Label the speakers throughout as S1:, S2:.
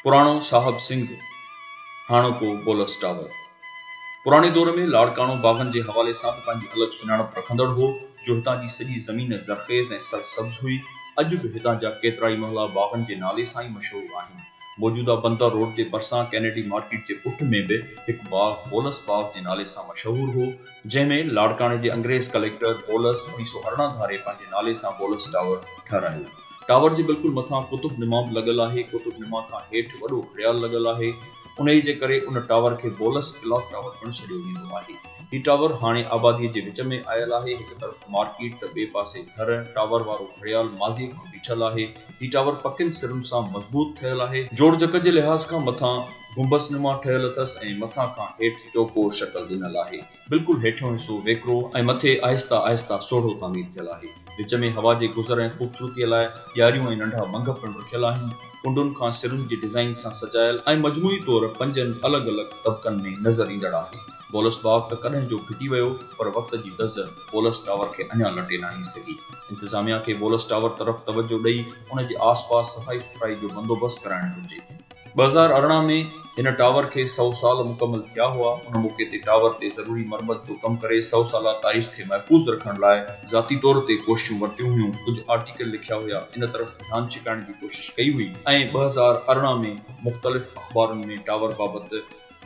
S1: پراڻو صاحب سنگهه، هاڻوڪو بولس ٽاور. پراڻي دور ۾ لاڙڪاڻو باغن جي حوالي سان به پنهنجي الڳ سڃاڻپ رکندڙ هو، جو هتان جي سڄي زمين زرخيز ۽ سرسبز هئي. اڄ به هتان جا ڪيترائي محلا باغن جي نالي سان ئي مشهور آهن. موجوده بندر روڊ جي ڀرسان ڪينيڊي مارڪيٽ جي پٺ ۾ به هڪ باغ بولس باغ جي نالي سان مشهور هو، جنهن ۾ لاڙڪاڻي جي انگريز ڪليڪٽر بولس 1918 ڌاري پنهنجي نالي سان بولس ٽاور ٺهرايو. ٽاور جي بلڪل مٿان قطب نما به لڳل آهي. قطب نما کان هيٺ وڏو گهڙيال لڳل آهي. انهيء جي ڪري ان ٽاور کي بولس ڪلاڪ ٽاور پڻ سڏيو ويندو آهي. هي ٽاور هاڻي آباديء جي وچ ۾ آيل آهي. هڪ طرف مارڪيٽ ته ٻئي پاسي گهر. ٽاور وارو گهڙيال ماضيء کان بيٺل آهي. هي ٽاور پڪين سرن سان مضبوط ٺهيل آهي. جوڙجڪ جي لحاظ کان مٿان گنبذ نما ٺهيل اٿس ۽ مٿان کان هيٺ چوڪور شڪل ڏنل آهي. بلڪل هيٺيون حصو ويڪرو ۽ مٿي آهستي آهستي سوڙهو تعمير ٿيل آهي. وچ ۾ هوا جي گذر ۽ خوبصورتيء لاء ڄاريون ۽ ننڍا منگهه پڻ رکيل آهن. ڪنڊن کان سرن جي ڊزائين سان سجايل ۽ مجموعي طور پنجن الڳ الڳ طبقن ۾ نظر ايندڙ آهي. بولس باغ ته ڪڏهن جو ڦٽي ويو پر وقت جي دز بولس ٽاور کي اڃا لٽي ناهي سگهي. انتظاميا کي بولس ٽاور طرف توجهه ڏئي ان جي آس پاس صفائي سٿرائي جو بندوبست ڪرائڻ گهرجي. 2018 ۾ هن ٽاور کي سئو سال مڪمل ٿيا هئا، ان موقعي تي ٽاور تي ضروري مرمت جو ڪم ڪري سئو سالا تاريخ کي محفوظ رکڻ لاء ذاتي طور تي ڪوششون ورتيون هيون، ڪجهه آرٽيڪل لکيا هيا، ان طرف ڌيان ڇڪائڻ جي ڪوشش ڪئي هئي ۽ 2018 ۾ مختلف اخبارن ۾ ٽاور بابت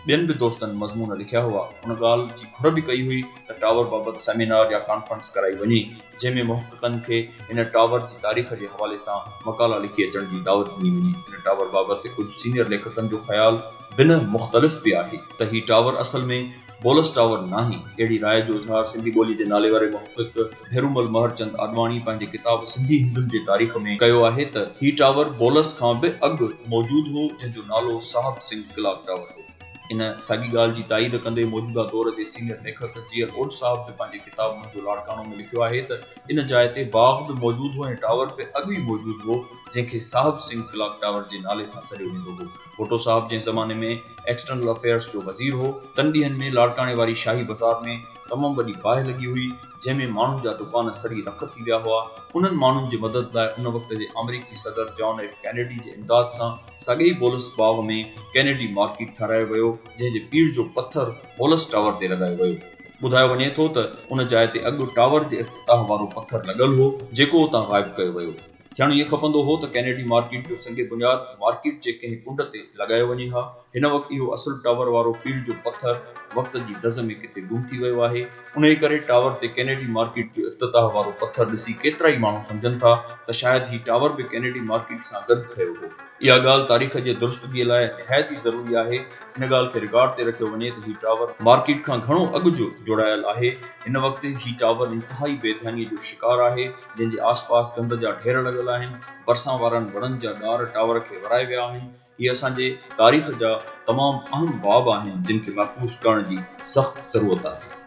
S1: ٻين به دوستن مضمون لکيا هئا، ان ڳالهه جي گهر به ڪئي هئي ته ٽاور بابت سيمينار يا ڪانفرنس ڪرائي وڃي. جنهن ۾ محققن کي هن ٽاور جي تاريخ جي حوالي سان مقالا لکي اچڻ جي دعوت ڏني وڃي. هن ٽاور بابت ڪجهه سينيئر ليکڪن جو خيال بنهه مختلف به آهي ته هي ٽاور اصل ۾ بولس ٽاور ناهي. اهڙي راء جو اظهار سنڌي ٻوليء جي ناليواري محقق ڀيرومل مهرچند آڏواڻي پنهنجي ڪتاب سنڌي هندن جي تاريخ ۾ ڪيو آهي ته هي ٽاور بولس کان به اڳ موجود هو جنهن جو نالو صاحب سنگهه ڪلاڪ ٽاور هو. ان ساڳي ڳالهه جي تائيد ڪندي موجوده دور جي سينيئر ليکڪ جي ايل اوڏ صاحب به پنهنجي ڪتاب منهنجو لاڙڪاڻو ۾ لکيو آهي ته ان جاء تي باغ به موجود هو ۽ ٽاور به اڳ ئي موجود هو جنهن کي صاحب سنگهه ڪلاڪ ٽاور جي نالي سان سڏيو ويندو هو. ڀٽو صاحب جنهن زماني ۾ ايڪسٽرنل افيئرس جو وزير هو تن ڏينهن ۾ لاڙڪاڻي واري شاهي بازار ۾ تمام وڏي باهه لڳي هئي جنهن ۾ ماڻهن جا دڪان سڙي رک ٿي ويا هئا. انهن ماڻهن جي مدد لاء ان وقت جي آمريڪي صدر جان ايف ڪينيڊي جي امداد سان ساڳئي ئي بولس باغ ۾ ڪينيڊي مارڪيٽ ٺهرايو ويو، جنهن جي پيڙهه جو پٿر بولس ٽاور تي لڳايو ويو. ٻڌايو وڃي ٿو ته ان جاء تي اڳ ٽاور جي افتتاح وارو پٿر لڳل هو، جيڪو اتان غائب ڪيو ويو. ٿيڻ ائين کپندو هو ته ڪينيڊي مارڪيٽ جو سنگ بنياد مارڪيٽ جي ڪنهن ڪنڊ تي لڳايو وڃي ها. هن وقت اهو اصل ٽاور وارو پيڙهه جو پٿر وقت جي دز ۾ ڪٿي گم ٿي ويو آهي. انهيء ڪري ٽاور تي ڪينيڊي مارڪيٽ جو افتتاح وارو پٿر ڏسي ڪيترائي ماڻهو سمجهن ٿا ته شايد هي ٽاور به ڪينيڊي مارڪيٽ سان گڏ ٺهيو هو. اها ڳالهه تاريخ جي درستگيء لاء نهايت ئي ضروري آهي. ان ڳالهه کي رڪارڊ تي رکيو وڃي ته هي ٽاور مارڪيٽ کان گهڻو اڳ جو جوڙايل آهي. هن وقت هي ٽاور انتهائي بي ڌيانيء جو شڪار آهي، جنهن جي آس پاس گند جا ڍير لڳل آهن. ڀرسان وارن وڻن جا ڏار ٽاور کي ورائي ويا آهن. هي اسان جي تاريخ جا تمام اهم باب آهن جن کي محفوظ ڪرڻ جي سخت ضرورت آهي.